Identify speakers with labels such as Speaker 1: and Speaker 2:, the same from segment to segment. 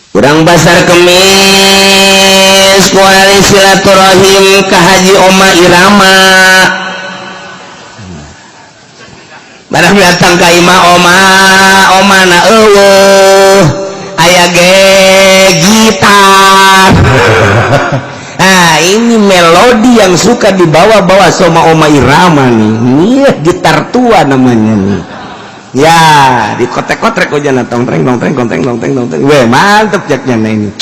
Speaker 1: Urang Pasar Kemis kuari silaturahim ka Haji Oma Irama. Barang datang ka imah Oma, Oma na eueuh, aya ge gitar. Nah, ini melodi yang suka dibawa-bawa sama Oma Irama nih. Ini gitar tua namanya nih. Ya, di kotek-kotrek aja tong treng tong treng tong treng tong treng tong treng. Weh, mantep jaknya nah ini.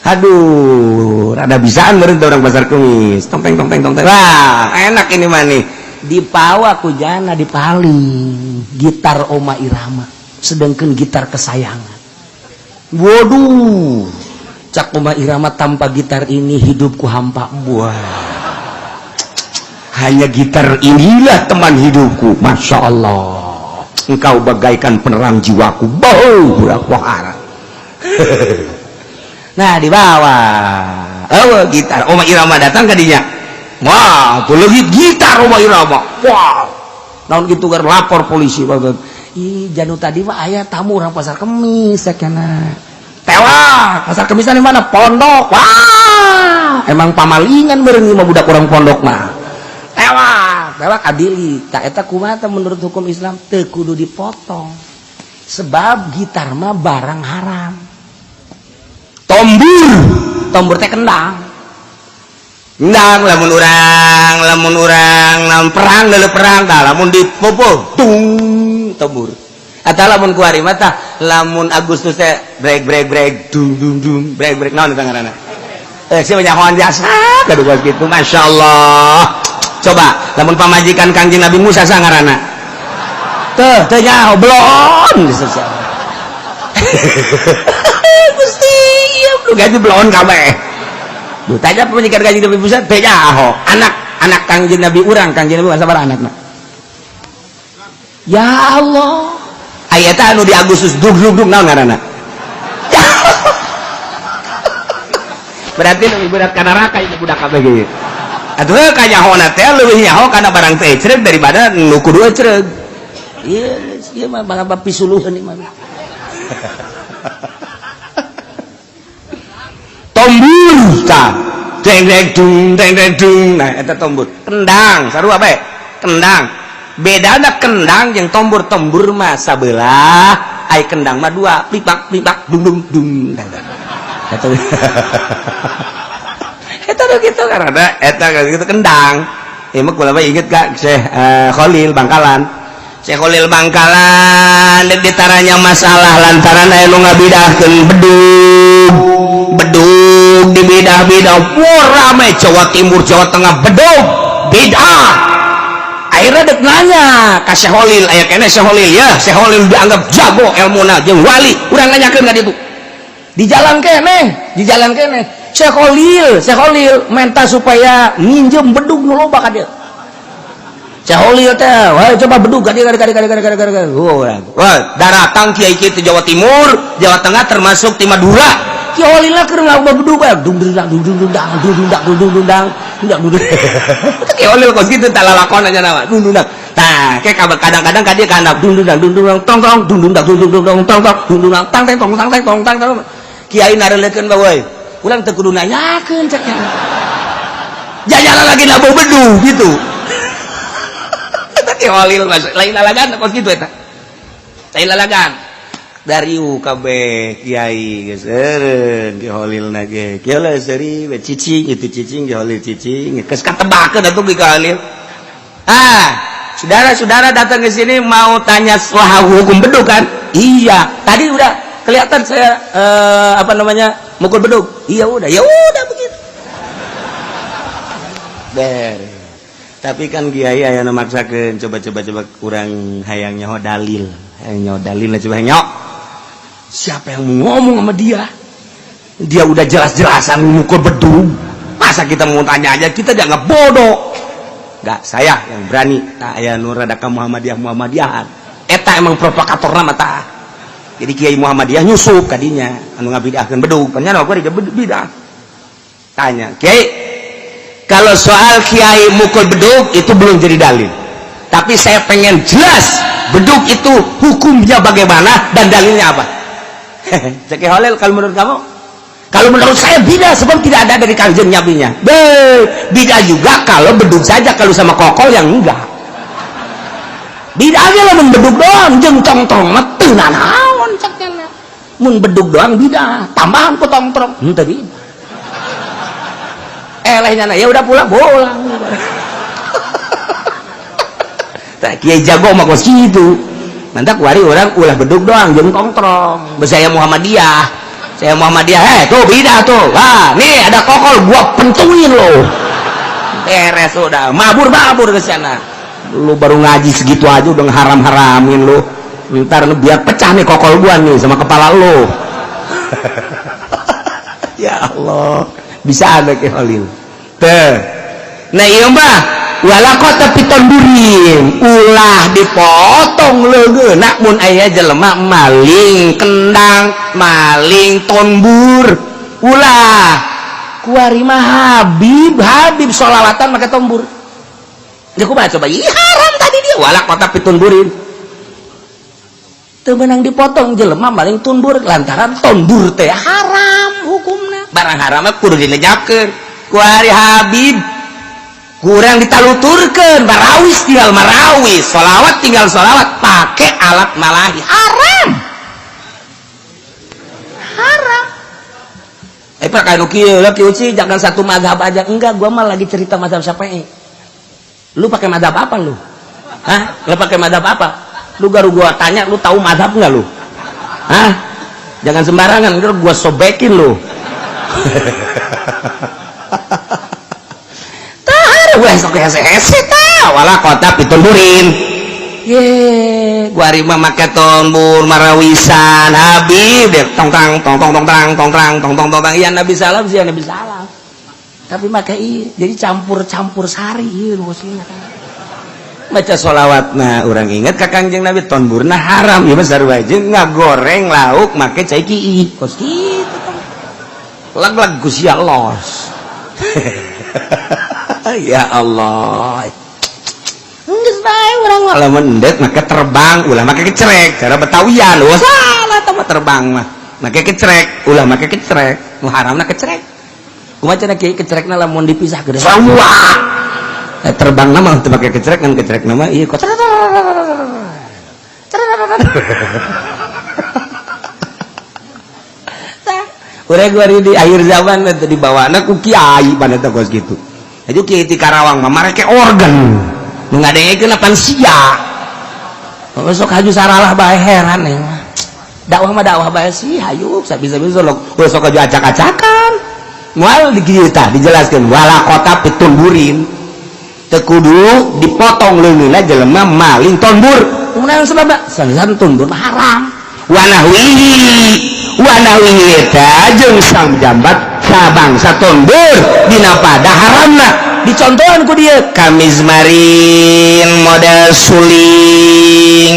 Speaker 1: Aduh, rada bisaan meureun orang Pasar Kemis. Tong treng tong treng tong treng. Wah, enak ini mah nih. Dipawa ku jana dipaling gitar Oma Irama. Sedangkan gitar kesayangan. Waduh, cak Oma Irama, tanpa gitar ini hidupku hampa. Wah, hanya gitar inilah teman hidupku. Masya Allah, engkau bagaikan penerang jiwaku. Bau budak wahara. Nah, di bawah oh gitar Oma Irama datang ke dinya. Wah, tuh lagi gitar Oma Irama. Wah, naon gitu gar lapor polisi. Ih, janu tadi mah aya tamu orang Pasar Kemis sakana. Tewak, Pasar Kemis di mana? Pondok. Wah, emang pamalingan meureun mah budak orang pondok mah. Tewak, tewak adili. Tak eta kumaha menurut hukum Islam teu kudu dipotong. Sebab gitar mah barang haram. Tombur, tombur teh kendang. Kendang lamun urang lamun perang deuleu perang tah lamun dipupul tung tombur. Atau lamun kuari mah tah lamun Agustus teh brek brek brek dung dung dung brek brek naon eta ngaranna? Eh, siapa nyahoan jasa gaduh kitu, masyaallah. Coba lamun pamajikan Kangjeng Nabi Musa sa ngaranna? Teu, teu nyaho belon. Gusti, ieu nu gaji belon kabeh. Duh, tanya pamajikan Kangjeng Nabi Musa teu nyaho. Anak anak Kangjeng Nabi urang, Kangjeng Nabi sabaraha anakna? Ya Allah. Aya eta anu di Agustus dug dug dug naon ngaranna? Berarti lebih berat kana neraka ieu budak kabeh ge. Atuh kanyahona teh leuwih nyaho kana barang teh ecreg daripada nu kudu ecreg. Ieu ieu mah barang pisuluheun ieu mah. Tombur tah. Deng deng dung deng deng dung. Nah eta tombur. Kendang sarua bae. Kendang. Bedana kendang jeung tombur, tombur mah sabelah, ai kendang mah dua, plipak plipak dung dung dung. Eta eta gitu karena eta gitu kendang. Ieu mah kula inget gak Syekh Khalil Bangkalan. Syekh Khalil Bangkalan ditaranya masalah lantaran aya nu ngabidahkeun bedug. Bedug dibidah-bidah, wah rame Jawa Timur, Jawa Tengah bedug bid'ah. Akhirnya dek nanya ka Syekh Khalil, aya keneh Syekh Khalil ya, Syekh Khalil dianggap jago ilmuna jeung wali, urang nanyakeun ka ditu. Di jalan keneh, di jalan keneh. Syekh Khalil, Syekh Khalil minta supaya minjem bedug nu loba ka dieu. Syekh Khalil teh, wah coba bedug ka dieu ka dieu ka dieu ka dieu ka dieu. Wah, daratang kiai kieu ti Jawa Timur, Jawa Tengah termasuk ti Madura. Kiai Khalil lah keur ngabah bedug bae dung dung dung dung dung dung dung dung dung dung dung dung dung dung. Kiai Khalil kos kitu tah lalakon aja nama dung dung. Tah, kayak kadang-kadang ka dieu ka handap dung dung dung dung dung tong tong dung dung dung dung dung dung tong tong dung dung tang tang tong tang tang tong tang tong. Kiai narelekeun bae we. Urang teu kudu nanyakeun cek nya. Jajalan lagi nabuh bedug gitu. Eta Kiai Khalil lain lalagan kos kitu eta. Lain lalagan. Dari UKB kiai geus eureun Ki Khalil na ge. Kieu lah seuri we cicing itu cicing Ki Khalil cicing geus katebakeun atuh Ki Khalil. Ah, saudara-saudara datang ke sini mau tanya soal hukum bedug kan? Iya, tadi udah kelihatan saya apa namanya mukul bedug. Iya udah, ya udah begitu. Beres. Tapi kan kiai aya nu maksakeun coba-coba coba kurang hayang nyaho dalil. Hayang nyaho dalil lah coba nyaho. Siapa yang mau ngomong sama dia? Dia udah jelas-jelasan mukul bedug. Masa kita mau tanya aja, kita dianggap bodoh. Gak, saya yang berani. Tak aya nu rada ka Muhammadiyah Muhammadiyahan. Eta emang provokator nama tah. Jadi Kiai Muhammadiyah nyusup kadinya anu ngabidahkeun bedug. Pan nya bidah. Tanya, "Kiai, kalau soal kiai mukul bedug itu belum jadi dalil. Tapi saya pengen jelas bedug itu hukumnya bagaimana dan dalilnya apa?" Cek Holil, kalau menurut kamu Kalau menurut saya beda, sebab tidak ada dari Kanjeng Nabinya. Beda juga kalau bedug saja, kalau sama kokol yang enggak. Beda aja lah mun bedug doang jeung tongtrong mah teu nanaon cek nya. Mun bedug doang beda, tambahan ku tongtrong. Henteu beda. Elehnya ya udah pulang, pulang. Tah kiai jago mah kos kitu. Mantak wari orang ulah bedug doang jeung tongtrong. Besaya Muhammadiyah. Saya Muhammadiyah, tuh beda tuh. Wah, nih ada kokol gua pentuin lo. Beres udah, mabur-mabur ke sana. Lu baru ngaji segitu aja udah ngeharam-haramin lu. Ntar lu biar pecah nih kokol gua nih sama kepala lu. Ya Allah, bisa ada ke Khalil. Teh. Nah, iya mbah, wala kota piton burin, ulah dipotong leungeunna mun aya jelema maling kendang, maling tombur, ulah. Kuari mah Habib, Habib sholawatan make tombur. Ya kumaha coba? Ih haram tadi dia wala kota pitun burin. Teu meunang dipotong jelema maling tombur lantaran tombur teh haram hukumna. Barang haram mah kudu dilenyapkeun. Kuari Habib kurang ditaluturkeun, marawis tinggal marawis, sholawat tinggal sholawat, pakai alat malahi haram. Haram. Pak kayak kieu lah kieu sih jangan satu mazhab aja. Enggak, gua mah lagi cerita mazhab Syafi'i. Lu pakai mazhab apa lu? Hah? Lu pakai mazhab apa? Lu baru gua tanya, lu tahu mazhab enggak lu? Hah? Jangan sembarangan, ntar gua sobekin lu. Tah, gua sok hese-hese tah, wala kota pitun burin. Ye, gua ari mah make tombur marawisan Habib deh tong tang tong tong tong tang tong tang tong tong tong tang ya Nabi salam sih ya Nabi salam. Tapi make ieu jadi campur-campur sari ieu nu baca sholawat nah orang inget ka Kangjeng Nabi tonburna haram ieu mah sarua jeung ngagoreng lauk make cai kiih kos kitu lag-lag ku sia los. Ya Allah. Geus bae urang mah lamun endet make terbang ulah make kecerek cara Betawian wah salah tah mah terbang mah make kecerek ulah make kecerek nu haramna kecerek kumaha cenah kieu kecerekna lamun dipisah gede sarua terbang mah teu make kecerek ngan kecerek mah ieu kok. Urang gua di akhir zaman teh dibawana ku kiai pada teh kos kitu. Aju kiai ti Karawang mah mareke organ. Nu ngadengekeun apan sia. Sok haju saralah bae heran ya. Dakwah mah dakwah bae sih hayu sabisa-bisa sok sok haju acak-acakan. Moal di kieu tah dijelaskeun wala kota pitun burin. Teu kudu dipotong leungeunna jelema maling tombur. Kumaha sebabna? Sanajan tombur mah haram. Wanahwihi wanahwihi eta jeung sang jambat sabangsa tombur dina pada haramna. Dicontohan ku dieu kamizmarin model suling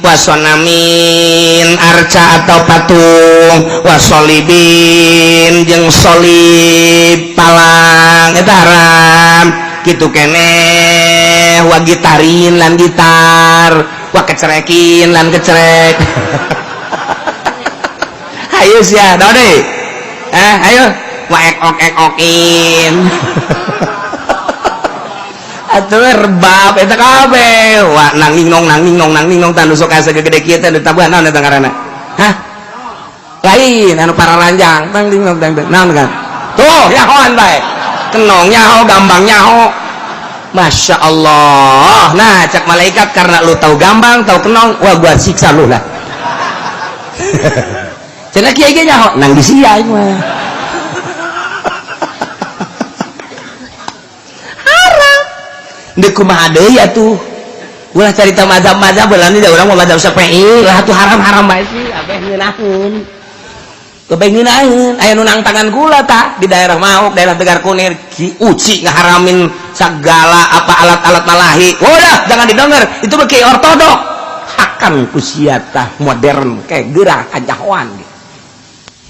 Speaker 1: wasonamin arca atau patung wasolibin jeung solib palang eta haram kitu keneh wa gitarin lan gitar wa kecerekin lan kecerek. Ayo sia naon deui ayo wa ek ok ek okin atuh rebab eta kabeh wa nanging nong nanging nong nanging nong tanu sok asa gede kieu teh ditabuhan naon eta ngaranna? Hah? Lain anu para ranjang tang ding nong tang naon kan? Tuh nyahoan bae. Kenong nyaho gambang nyaho. Masya Allah. Nah cak malaikat karena lu tahu gambang tahu kenong wah gua siksa lu lah. Cenah kiai ge nyaho nang di sia ieu mah. Haram. Deuk kumaha deui atuh. Ulah carita mazhab-mazhab beulani da urang mah mazhab Syafi'i lah atuh haram-haram bae sih abeh ngeunaheun. Kabeh ngeunaheun aya nu nangtangan kula tah di daerah Mauk, daerah Tegar Kunir, Ki Uci ngaharamin segala apa alat-alat malahi. Udah jangan didengar, itu mah kiai ortodok. Hakan ku sia tah modern kayak geurah kajahoan.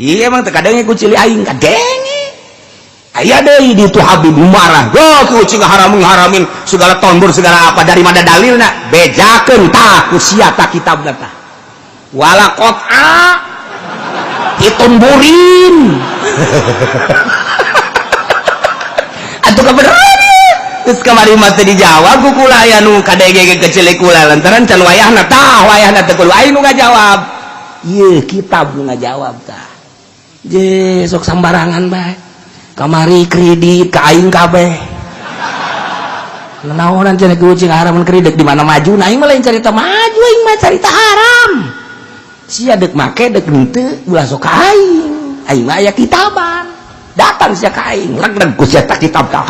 Speaker 1: Iya emang teu kadenge ku cili aing kadenge. Aya deui di itu Habib marah. Wah, ku Uci ngaharamin segala tombur segala apa dari mana dalilna? Bejakeun tah ku sia tah kitabna tah. Wala qat'a. Pitun burin. Atuh kebeneran. Terus kamari mah teu dijawab ku kula aya nu kadege kecil kula lantaran can wayahna tah wayahna teh kudu aing nu ngajawab. Ieu kitab nu ngajawab tah. Je sok sambarangan bae. Kamari kredit ka aing kabeh. Naonan cenah kucing haram kredit di mana maju? Nah, aing mah lain carita maju, aing mah carita haram. Sia dek make dek henteu ulah sok ka aing. Aing mah aya kitaban. Datang sia ka aing, leg-leg ku sia kitab tah.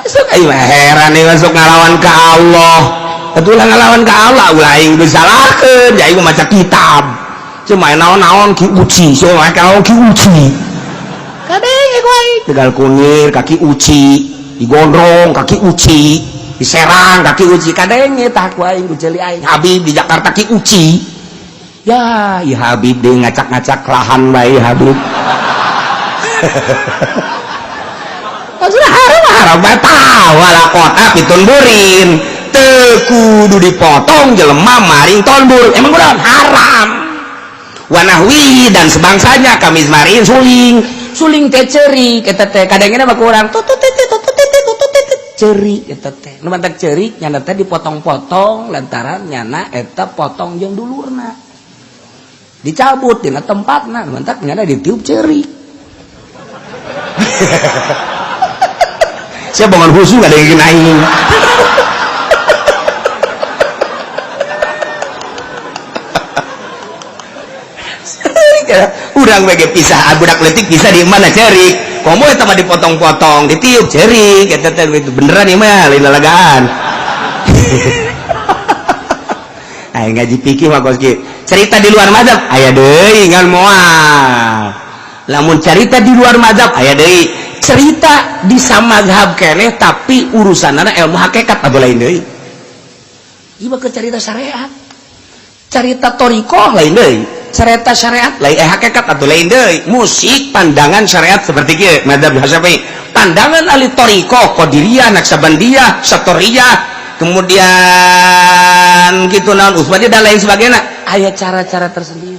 Speaker 1: Sok aing mah heran ieu sok ngalawan ka Allah. Atuh ulah ngalawan ka Allah, ulah aing disalahkeun, ja aing mah maca kitab. Cuma naon-naon ki uci, cuma naon ki uci. Kadenge ku aing Tegal Kunir kaki uci, digondrong kaki uci, diserang kaki uci, kadenge tah ku aing ku ceuli aing. Habib di Jakarta ki uci. Ya, ya Habib deui ngacak-ngacak lahan bae Habib. Maksudnya haram haram bae tah wala kota pitun burin. Teu kudu dipotong jelema maring tonbur. Emang kunaon haram. Wanahwi dan sebangsanya kami marin suling. Suling teh ceurik eta teh kadangna mah kurang tutut tutut tutut ceurik eta teh. Nu mantak ceurik nyana teh dipotong-potong lantaran nyana eta potong jeung dulurna. Dicabut dina tempatna, mantak nyana ditiup ceurik. Saya bangun khusus gak ada yang aing. Urang bege pisah, budak leutik bisa di mana cerik. Komo eta mah dipotong-potong, ditiup cerik eta teh itu beneran ieu mah lain lalagaan. Aing ngaji fikih mah kos kieu. Cerita di luar mazhab aya deui ngan moal. Lamun cerita di luar mazhab aya deui. Cerita di samazhab keneh tapi urusanana ilmu hakikat atuh lain deui. Ieu mah cerita syariat. Cerita thariqah lain deui. Cerita syariat lain hakikat atau lain deui. Musik pandangan syariat seperti kieu mazhab Syafi'i. Pandangan ahli thariqah, Qadiriyah, Naqsyabandiyah, Satoriyah, kemudian gitu naon Utsmaniyah dan lain sebagainya. Aya cara-cara tersendiri.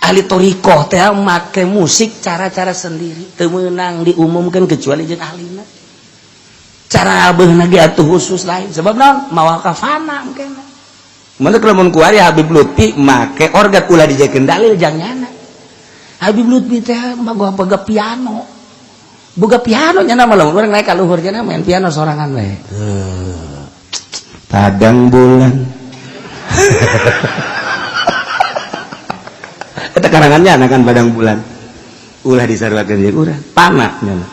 Speaker 1: Ahli thariqah teh make musik cara-cara sendiri, teu meunang diumumkeun kecuali jeung ahlina. Cara beunah ge atuh khusus lain. Sebab naon? Mawa kafana engkena. Mana lamun ku ari Habib Lutfi make organ ulah dijakeun dalil jang nyana. Habib Lutfi teh boga piano. Boga piano nyana mah lamun urang naik ka luhur nyana main piano sorangan we. Padang bulan. Eta karangan nyana kan padang bulan. Ulah disaruakeun jeung urang, panah nyana.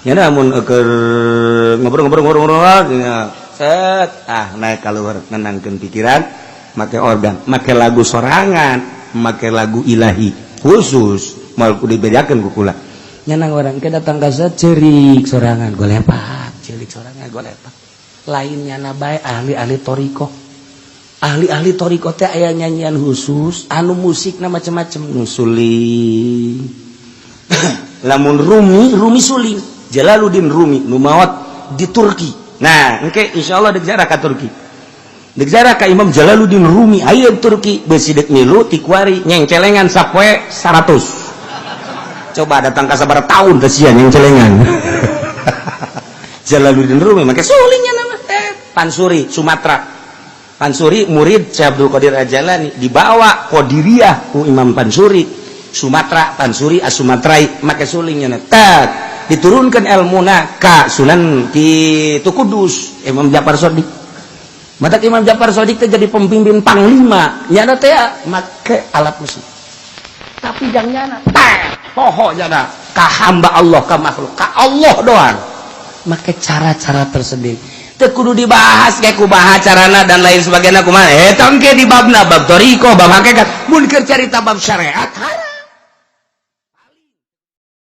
Speaker 1: Nyana mun keur ngobrol-ngobrol set ah naik ka luhur nenangkeun pikiran. Make organ, make lagu sorangan, make lagu ilahi khusus, mal kudu dibedakeun ku kula. Nyanang orang ke datang ka cerik sorangan, golepak, cerik sorangan golepak. Lain nyana bae ahli-ahli thariqah. Ahli-ahli thariqah teh aya nyanyian khusus, anu musikna macem-macem, nu suling. Lamun Rumi, Rumi suling. Jalaluddin Rumi nu maot di Turki. Nah, engke insyaallah deuk jarah ka Turki. Dek jarah ka Imam Jalaluddin Rumi ayeuna Turki beusi deuk milu ti kuari nyengcelengan sapoe 100. Coba datang ka sabaraha tahun teh sia nyengcelengan. Jalaluddin Rumi make sulingnya nama teh Pansuri Sumatera. Pansuri murid Syekh Abdul Qadir Al-Jailani dibawa Qadiriyah ku Imam Pansuri Sumatera, Pansuri As-Sumatrai make sulingnya teh diturunkan ilmuna ka Sunan Kitu Kudus Imam Ja'far Shadiq. Matak Imam Ja'far Shadiq teh jadi pembimbing panglima, nyana teh make alat musik. Tapi jang nyana teh poho nyana ka hamba Allah ka makhluk, ka Allah doang. Make cara-cara tersendiri. Teu kudu dibahas kayak kumaha carana dan lain sebagainya kumaha. Eta engke di babna bab thariqah, bab hakikat. Mun keur carita bab syariat haram.